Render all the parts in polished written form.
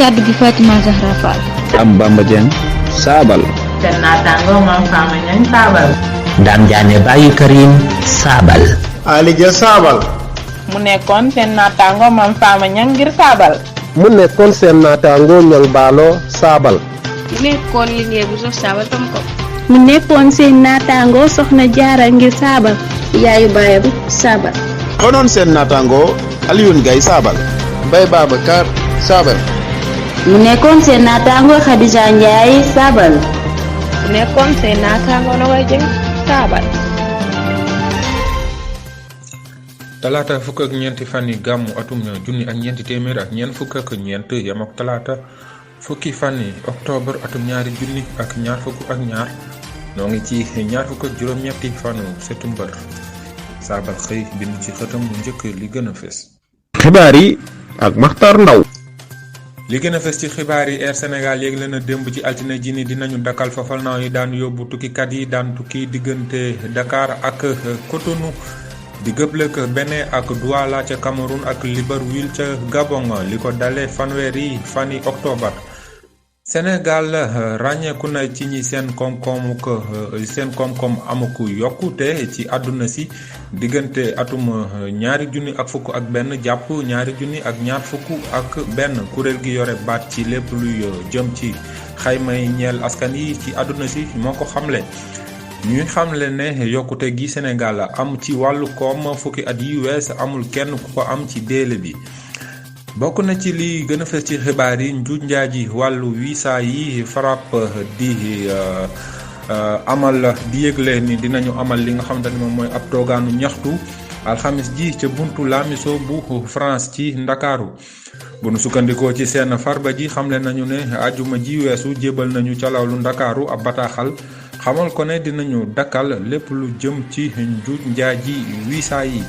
kàddu gi Fatima Zahra Fall. am Bamba Dieng saabal. seen naataango Mame Fama Niang saabal. Dame Diané Baye Karim saabal. Ali Dia saabal. mu nekkoon seen naataango Mame Fama Niang ngir saabal. mu nekkoon seen naataango Ñang Baalo saabal. mu nekkoon liggéey bu sof saabal tam ko. mu nekkoon seen naataango Soxna Jaara ngir saabal. yaayu baayam saabal. konoon seen naataango Alioune Gaye saabal. Mbaye Babacar saabal. mu nekkoon seen naataango Khadija Ndiaye saabal. mu nekkoon seen naataango Nogaye Dieng saabal. talaata fukk ak ñeenti fan yi gàmmu atum junni ak ñeenti téeméer ak ñeent fukk ak ñeent yam ak talaata fukki fan yi octobre atum ñaari junni ak ñaar fukk ak ñaar noo ngi ci ñaar fukk ak juróom-ñetti fanu setumbar saabal xëy bind ci xëtam bu njëkk li gën a fes. xibaar yi ak Maxtar Ndaw. li gën a fes ci xibaar yi Air Sénégal yégle na démb ci altine ji ni dinañu dakkal fafal naaw yi daan yóbbu tukkikat yi daan tukki diggante Dakar ak Cotonou di gëblëk Bénin ak Douala ca Cameroun ak Libreville ca Gabon li ko dalee fanweeri fani octobre. Sénégal ràññeeku na ci ñi seen koom-koom amuku yokkute ci àdduna si diggante atum ñaari junni ak fukk ak benn jàpp ñaari junni ak ñaar fukk ak benn kuréel gi yore baat ci lépp luy jëm ci xaymay ñeel askan yi ci àdduna si moo ko xamle. ñuy xamle ne yokkute gi Sénégal am ci wàllu koom fukki at yi wees amul kenn ku ko am ci déele bi. bokk na ci li gën a fës ci xibaar yi njuuj njaaji wàllu visa yi FRAPP di amal di yëgle ni dinañu amal li nga xamante ni moom mooy ab toogaanu ñaxtu alxamis ji ca buntu Lamisso bu France ci Ndakaaru bu nu sukkandikoo ci seen farba ji xamle nañu ne ajuma ji weesu jébal nañu ca lawlu Ndakaaru ab bataaxal xamal ko ne dinañu dakkal lépp lu jëm ci njuuj njaaji visa yi.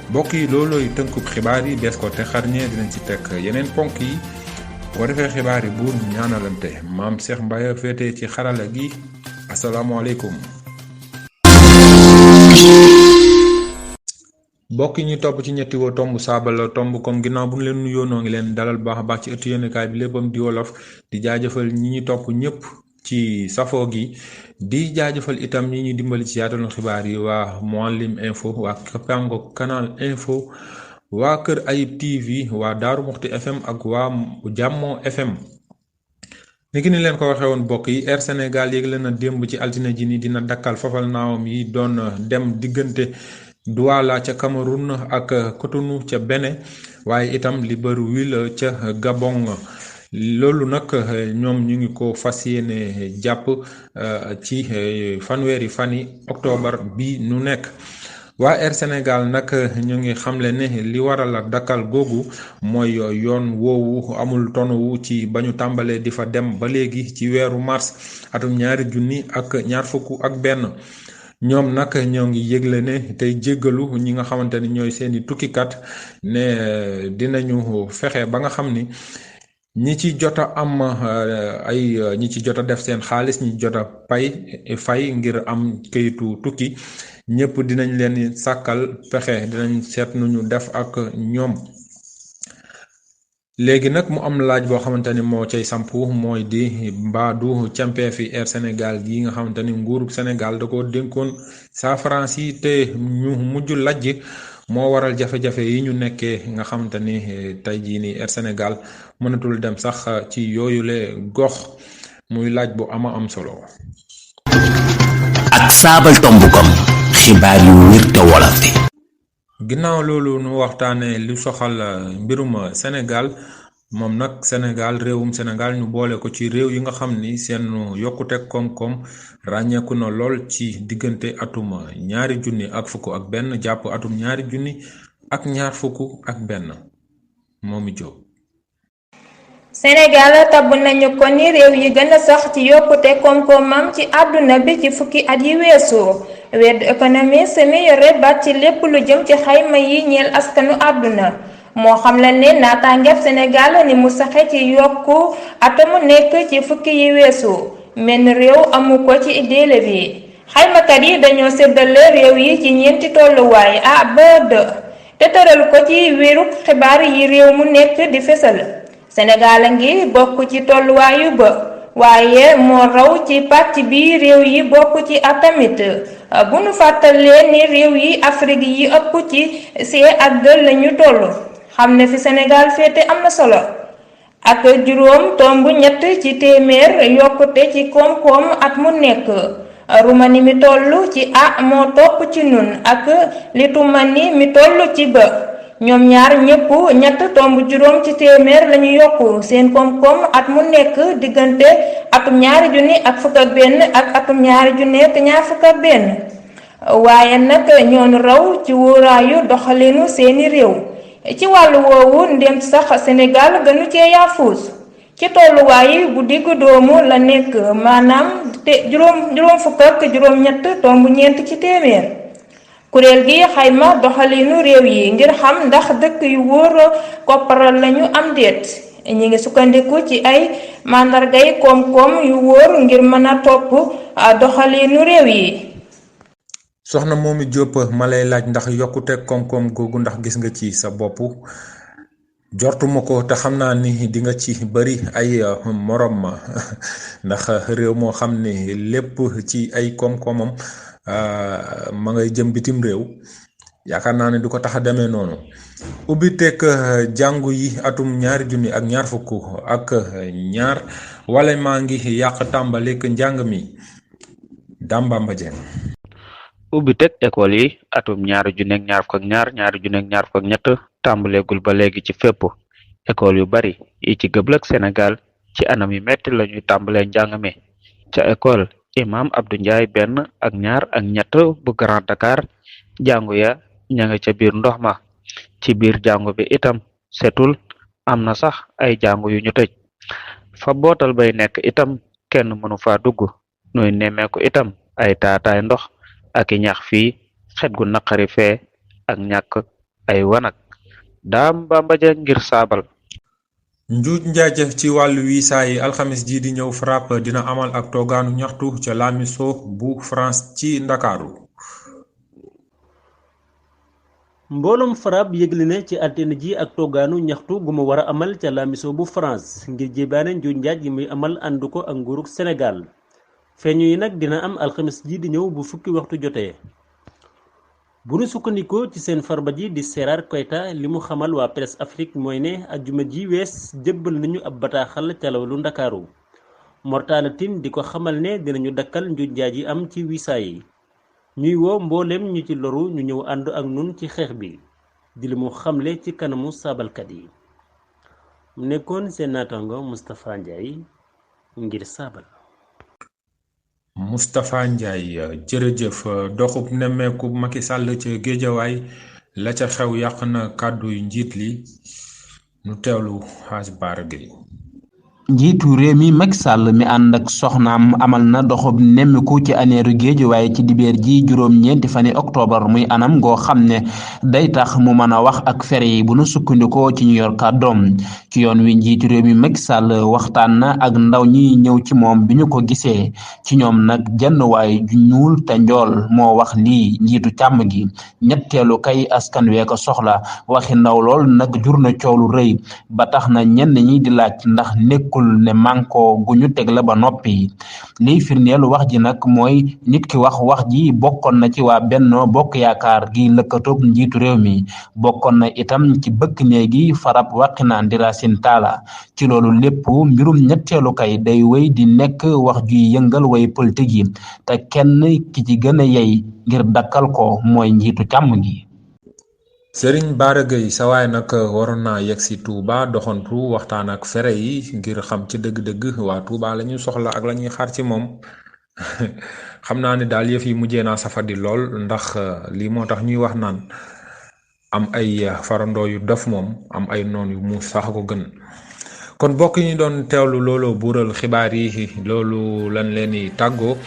mbokk yi loolooy tënkub xibaar yi des ko te xarñee dinañ ci teg yeneen ponk yi boo defee xibaar yi buur ñu ñaanalante maam Cheikh Mbaye féete ci xarala gi asalaamaaleykum. mbokk yi ñu topp ci ñetti woo tomb saabal tomb comme ginnaaw bu ñu leen nuyoo noo ngi leen dalal baax a baax ci ëttu yéenekaay bi léppam di wolof di jaajëfal ñi ñu topp ñëpp ci safoo gi di jaajëfal itam ñi ñuy dimbali ci yaatalu xibaar yi waa Mouhalim info waa Kapango canal info waa Kër Ayib TV waa Daaru Muxti FM ak waa Jàmmo FM. niki ni leen ko waxee woon bokk yi Air Sénégal yégle na démb ci altine ji ni dina dakkal fafal naawam yi doon dem diggante Douala ca Cameroun ak Cotonou ca Bénin waaye itam Libreville ca Gabon. loolu nag ñoom ñu ngi ko fas yéene jàpp ci fanweeri fani octobre bi nu nekk waa Air Sénégal nag ñu ngi xamle ne li waral ak dakkal googu mooy yoon woowu amul tonowu ci ba ñu tàmbalee di fa dem ba léegi ci weeru mars atum ñaari junni ak ñaar fukk ak benn ñoom nag ñoo ngi yëgle ne tey jéggalu ñi nga xamante ni ñooy seeni tukkikat ne dinañu fexe ba nga xam ni ñi ci jot a am ñi ci jot a def seen xaalis ñi jot a fay ngir am kayitu tukki ñëpp dinañ leen sàkkal pexe dinañ seet nu ñu def ak ñoom. léegi nag mu am laaj boo xamante ni moo cay sampu mooy di mbaadu campeefi Air Sénégal gi nga xamante ni nguurug Sénégal da ko dénkoon saa France yi te ñu mujj lajj moo waral jafe-jafe yi ñu nekkee nga xamante ni tey jii nii Air Sénégal mënatul dem sax ci yooyule gox muy laaj bu am solo. ak saabal tomb.com xibaar yu wér te wolofte. ginnaaw loolu nu waxtaanee lu soxal mbirum Sénégal moom nag réewum Sénégal ñu boole ko ci réew yi nga xam ni seen yokkute koom-koom ràññeeku na lool ci diggante atum ñaari junni ak fukk ak benn jàpp atum ñaari junni ak ñaar fukk ak benn moomi Jóob. Sénégal tabb nañu ko ni réew yi gën a sax ci yokkute koom-koomam ci àdduna bi ci fukki at yi weesu World Economist mi yore baat ci lépp lu jëm ci xayma yi ñeel askanu àdduna moo xam la ne naataangeef Sénégal ni mu saxe ci yokku atamu nekk ci fukki yi weesu menn réew amu ko ci déele bi xaymakat yi dañoo séddale réew yi ci ñeenti tolluwaay A ba D te tëral ko ci wérug xibaar yi réew mu nekk di fesal Sénégal a ngi bokk ci tolluwaayu ba waaye moo raw ci pàcc bi réew yi bokk ci atamit bu nu fàttalee ni réew yi Afrique yi ëpp ci C ak D lañu toll xam ne fi Sénégal féete am na solo ak juróom tomb ñett ci téeméer yokkute ci koom-koom at mu nekk Roumanie mi toll ci A moo topp ci nun ak Lituanie mi toll ci B ñoom ñaar ñëpp ñett tomb juróom ci téeméer lañu yokku seen koom-koom at mu nekk diggante atum 2021 ak atum 2021 waaye nag ñoonu raw ci wóoraayu doxalinu seeni réew ci wàllu woowu ndem sax Sénégal gënu cee yaafuus ci tolluwaay bu diggu doomu la nekk maanaam te juróom fukk ak juróom-ñett tomb ñeent ci téeméer kuréel gi xayma doxalinu réew yi ngir xam ndax dëkk yu wóor kopparal lañu am déet ñi ngi sukkandiku ci ay màndargay koom-koom yu wóor ngir mën a topp doxalinu réew yi. soxna Momy Diop ma lay laaj ndax yokkute koom-koom googu ndax gis nga ci sa bopp jortuma ko te xam naa ni di nga ci bari ay morom ma ndax réew moo xam ne lépp ci ay koom-koomam ma ngay jëm bitim réew yaakaar naa ne du ko tax a demee noonu ubbi teg jàngu yi atum 2020 ak ñaar wala maa ngi yàq tàmbalik njàng mi Dambamba Dieng. ubbi teg école yi atum 2022 2023 tàmbaleegul ba léegi ci fépp école yu bari yi ci gëblëk Sénégal ci anam yu metti lañuy tàmbalee njàng mi ca école Imam Abdou Ndiaye benn ak ñaar ak ñett bu Grand Dakar jàngu ya ña nga ca biir ndox ma ci biir jàngu bi itam setul am na sax ay jàngu yu ñu tëj fa bootal bay nekk itam kenn mënu fa dugg nuy nemmeeku itam ay taataay ndox ak i ñax fii xet gu naqari fee ak ñàkk ay wanag Dambamba Dieng ngir saabal. njuuj njaaj ci wàllu visa yi alxamis ji di ñëw FRAPP dina amal ak toogaanu ñaxtu ca Lamisso bu France ci Ndakaaru. mbooloom FRAPP yëgle ne ci altine ji ak toogaanu ñaxtu gu mu war a amal ca Lamisso bu France ngir jébaane njuuj njaaj yi muy amal ànd ko ak nguurug Sénégal feeñu yi nag dina am alxamis ji di ñëw bu fukki waxtu jotee. bu nu sukkandikoo ci seen farba ji di Gérard Koita li mu xamal waa Presse Afrique mooy ne ajjuma ji wees jébbal nañu ab bataaxal ca lu Ndakaaru Mortala Tine di ko xamal ne dinañu dakkal njuuj njaaj yi am ci visa yi ñuy woo mbooleem ñu ci loru ñu ñëw ànd ak nun ci xeex bi di li mu xamle ci kanamu saabalkat yi mu nekkoon seen naataango Moustapha Ndiaye ngir saabal. Moustapha Ndiaye jërëjëf doxub nemmeeku Macky Sall ca Géejawaay la ca xew yàq na kàddu yu njiit li nu teewlu Hadj Bara Gueye. njiitu réew mi Macky Sall mi ànd ak soxnaam amal na doxub nemmiku ci aneeru Géejawaay ci dibeer ji juróom-ñeenti fani octobre muy anam goo xam ne day tax mu mën a wax ak fere yi bu nu sukkandikoo ci ñu yor kàddoom ci yoon wi njiitu réew mi Macky Sall waxtaan na ak ndaw ñi ñëw ci moom bi ñu ko gisee ci ñoom nag jenn waay ju ñuul te njool moo wax lii njiitu càmm gi ñetteelu kay askan wee ko soxla waxi ndaw lool nag jur na coow lu rëy ba tax na ñenn ñi di laaj ndax nekkul ne manko gu ñu teg la ba noppi liy firndeelu wax ji nag mooy nit ki wax ji bokkoon na ci waa Benno Bokk Yaakaar gi lëkkatoog njiitu réew mi bokkoon na itam ci bëkk néegi farab waqinaan di Racine Talla ci loolu lépp mbirum ñetteelu kay day wéy di nekk wax juy yëngal way politique yi te kenn ki ci gën a yey ngir dakkal ko mooy njiitu càmm gi. Serigne Bara Gueye sa waay nag waroon naa yegg si Touba doxantu waxtaan ak fere yi ngir xam ci dëgg-dëgg waa Touba la ñuy soxla ak la ñuy xaar ci moom xam naa ne daal yëf yi mujjee naa safadi lool ndax lii moo tax ñuy wax naan am ay farandoo yu dof moom am ay noon yu muus sax ko gën kon bokk ñu doon teewlu looloo buural xibaar yi loolu lan leen di tàggoo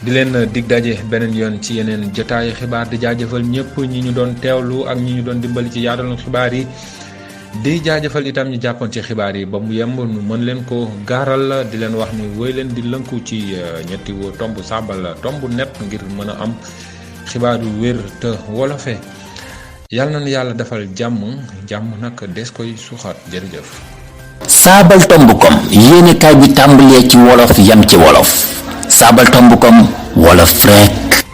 di leen dig daje beneen yoon ci yeneen jotaayu xibaar di jaajëfal ñëpp ñi ñu doon teewlu ak ñi ñu doon dimbali ci yaatalu xibaar yi di jaajëfal itam ñu jàppoon ci xibaar yi ba mu yemb nu mën leen ko gaaral di leen wax ni woy leen di lënku ci ñetti woo tomb saabal tomb net ngir mën a am xibaar yu wér te wolofe yàlla na yàlla defal jàmm nag des koy suuxat jërëjëf. Sabaltombukom yéenekaay bi tàmbalee ci wolof yam ci wolof Sabaltombukom wolof rek